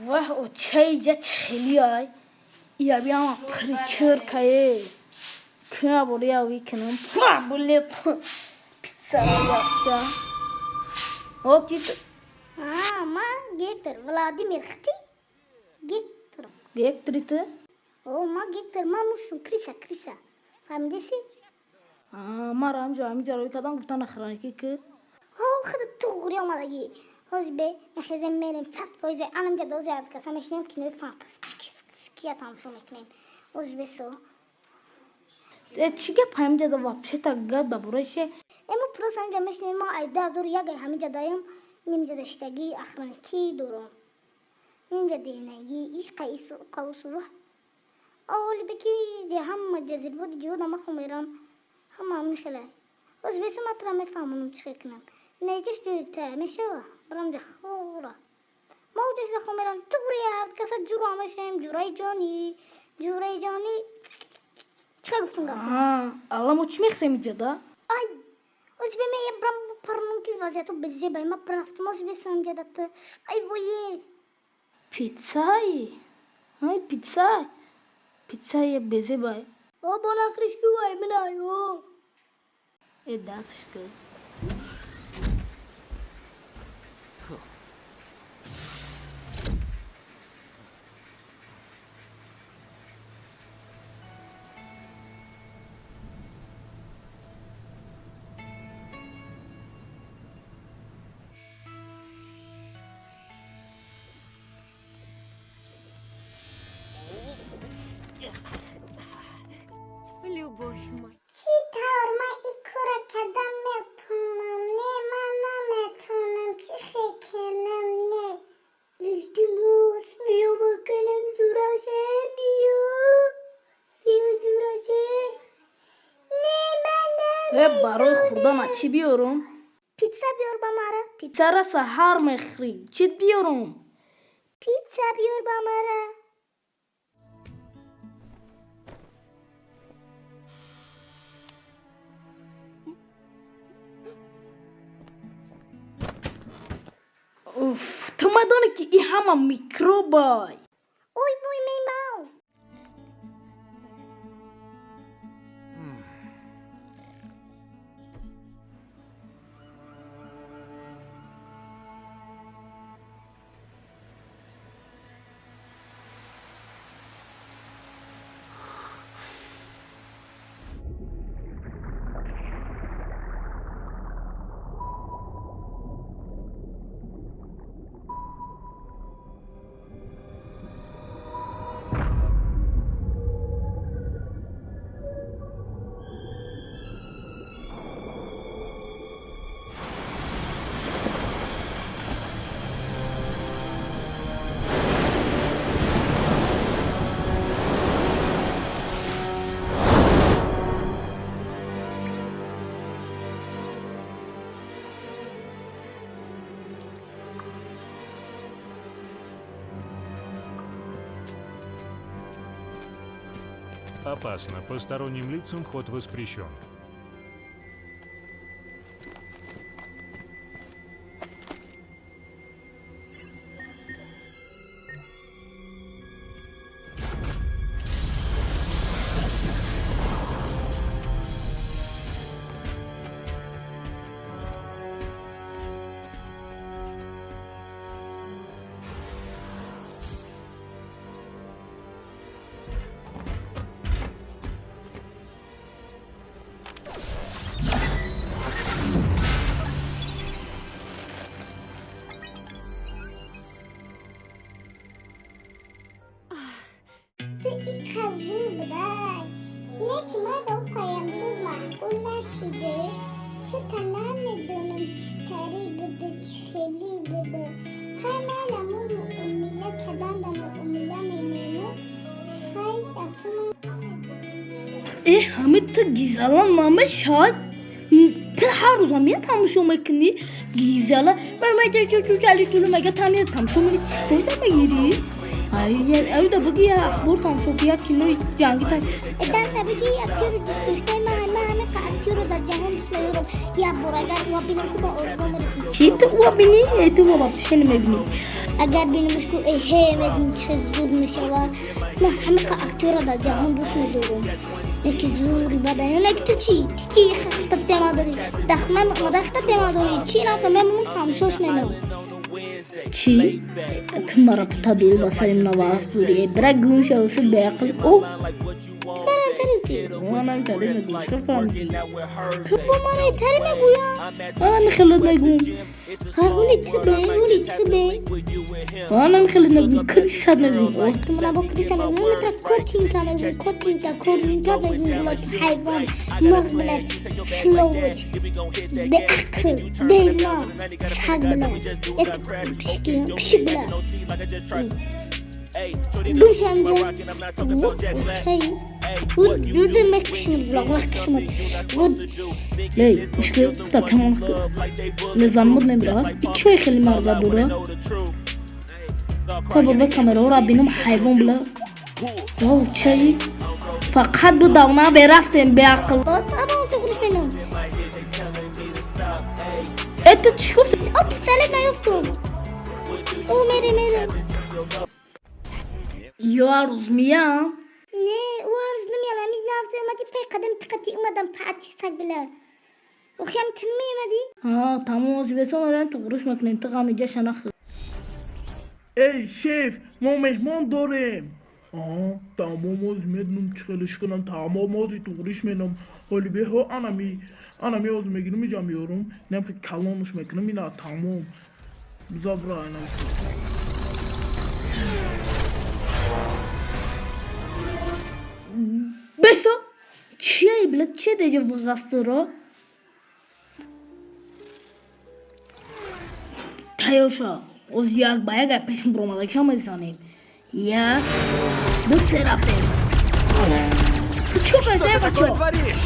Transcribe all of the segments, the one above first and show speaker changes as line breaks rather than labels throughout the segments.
Ваҳ, очаиҷа чихелиай. Ия биама причиркае. Куя бория викунам. Фа, булет. Пиццара яхча. О, ки
А, ма Гектор, Владимир хти? Гектор.
Гектори ту?
О, ма Гектор, ма мушум, крыса, крыса. Фаҳмидеси?
Мара ҳамҷо ҳамиҷа рӯй кардам, гуфтан охранники ки.
Ҳо, худ туғри омадагӣ. Ҳозир бе мехезем, мерем 100%, анамҷа дози аз каса мешинем, кинои фантастическия тамошо мекунем. Ҳозир бесо.
Э, чӣ гап ҳамиҷа да вообще та гап дар бораи че?
Э, мо просто ҳамиҷа мешинем, мо ай 2001 ҳамиҷа даем, нимҷа даштагӣ, охранникӣ дором. Нимҷа динагӣ, ишқа ису қавсу. Оли беки ҳама ҷазирбоди ҷиҳода ма хумерам. Ҳама ҳамин хелай. Ҳозир бесо, ма тура мефаҳмонам чӣ хел кунам. Неҷаш ҷойта мешава? Барам ҷа хора. Ма уҷашда хумерам, туғри ҳар каса ҷура мешаем, ҷураи ҷонӣ, ҷураи ҷонӣ. Чӣ хел гуфтум гап?
Алла, мо чӣ мехӯрем иҷа да?
Ай! Ҳозир бе мея брам парнум ки вазияту безебай, ма рафтум, ҳозир бесо ҳамҷа да ту. Ай вое!
Пиццаи? Ай, пиццай. Пиццаи безебай.
О, бо нахриш ки вай минай, о.
Э, дакшка.
Любовь моя.
Чӣ тавр ман ин кора кардан метавонам? Не, ман наметавонам. Чӣ хел кунам? Не. Илтимос, биё бикунем ҷураше, биё. Биё ҷураше. Не, ман
Э, барои хӯрдана чӣ биёрам?
Пицца биёр ба мара. Пицца.
Пиццара саҳар мехӯрӣ. Чит биёрам?
Пицца биёр ба мара.
Уф, ту медонӣ, ки ин ҳама микробай.
Ой, бӯй мемав.
Опасно. Посторонним лицам вход воспрещен.
Ту ика зур будай. Не ки ман оқаям зур маъқул нашиде. Чирта намедонам чӣ тари буду, чӣ хелӣ буду. Хай, майла, мо муомила кардан да муомила менему. Хай, акунам.
Э, ҳами ту гизала намешавад? Ту ҳар рӯза мия тамошо мекунӣ? Гизала, мага тамошо мекунӣ, чӣ фоида мегирӣ? Ай да бигӣ я ахбор тамошо ки як кинои ҷангӣ та.
Дан бигӣ актёри дӯстдоштаи ман ҳама ҳама актёро дар ҷаҳон дӯст медорам. Як бор агар ӯ бинам ку ба орзу мерасам.
Чӣ ту ӯ бинӣ? Э ту ба пише намебинӣ.
Агар бинамаш ку эҳе мегӯм чӣ зуд мешавад. Ман ҳама актёро дар ҷаҳон дӯст медорам. Яке зури бада. Яке ту чӣ? Ту ки хахта тема дорӣ? Дахма мадахта тема дорӣ? Чӣ нафа мемонам тамошош менам.
Чӣ? Ту мара пута дорӣ ба сари наваас дорӣ. Э бира гум шав су беақл. О!
Барам тари ки.
Манам тари мегӯм. Чӣ фаҳмидӣ?
Ту бо ман тари мегӯям.
Манам хелот мегӯм.
Ҳули ту бе, ҳули ту бе.
Манам хелот мегӯм. Крисат мегӯм. О!
Ту мана бо криса мегӯям, метра котинка мегӯм, котинка, коринка мегӯм, гулак ҳайвон, мурғ билад, шловуч, беақл, девна, саг билад, як пишик билад. Гӯшамҷа, дуда мекушем, булақ мекушем. Гуд.
Лей, ишки хута тамом низамуд мебирад. Икчои хеле марга дора. Та бурба камераҳоро бинам ҳайвон била. Вау, чаи? Фақат бу давна берафтем беақл.
Або ту гӯш менам.
Э ту чӣ гуфти?
О, пистолет наёфтум. О, мере, мере.
Ё арӯз миям?
Не, ӯ арӯз намеяд. Ами нафт омадӣ пай қадам тиқати омадам паати саг била. Охиам ту меомадӣ?
Ҳа, тамом ози бесон мераем ту ғуруш мекунем, ту ғам иҷа шанах.
Эй, шеф, мо меҳмон дорем. Аҳа, тамом ози медонам чӣ хелеш кунам, тамом ози туғриш менам. Ҳоли беҳо анами ози мегирам, иҷа меёрам, инам хе калонш мекунам, ина тамом. Биза бира инам.
Бесо? Чие била? Чие деҷа вғастуро? Тайёр шав. Оз як ба як ай пешм буромадагиша мезанем. Як, ду, се рафтем. Ту чӣ кор
Что
кардӣ,
ты такое
бачо?
творишь?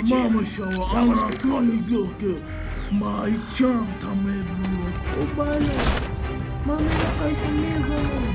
Мама шава, ана ту нигоҳ ки майчам та мебурад. О, бале, ман қайша мезанам.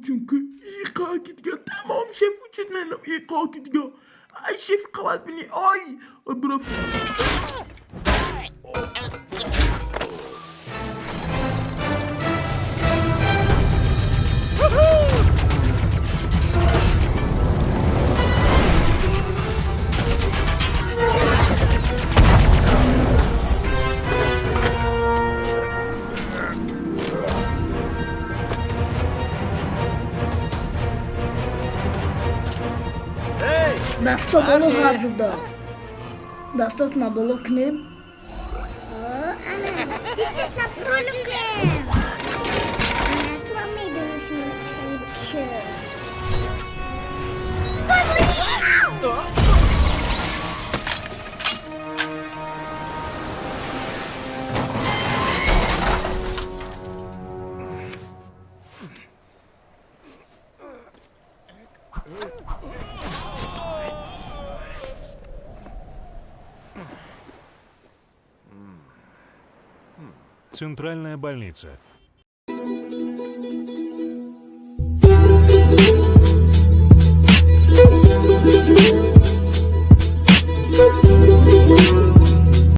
Чунки иқа китга тамом шеф учит менам иқа китга. Ай шеф қават бини ой ой бро.
Дасто боло ҳардуда. Дастотна боло кунем.
Ана, дастатна боло кунем. Ана, ки ман медонам шумо чӣ хеле бикшам.
Центральная больница.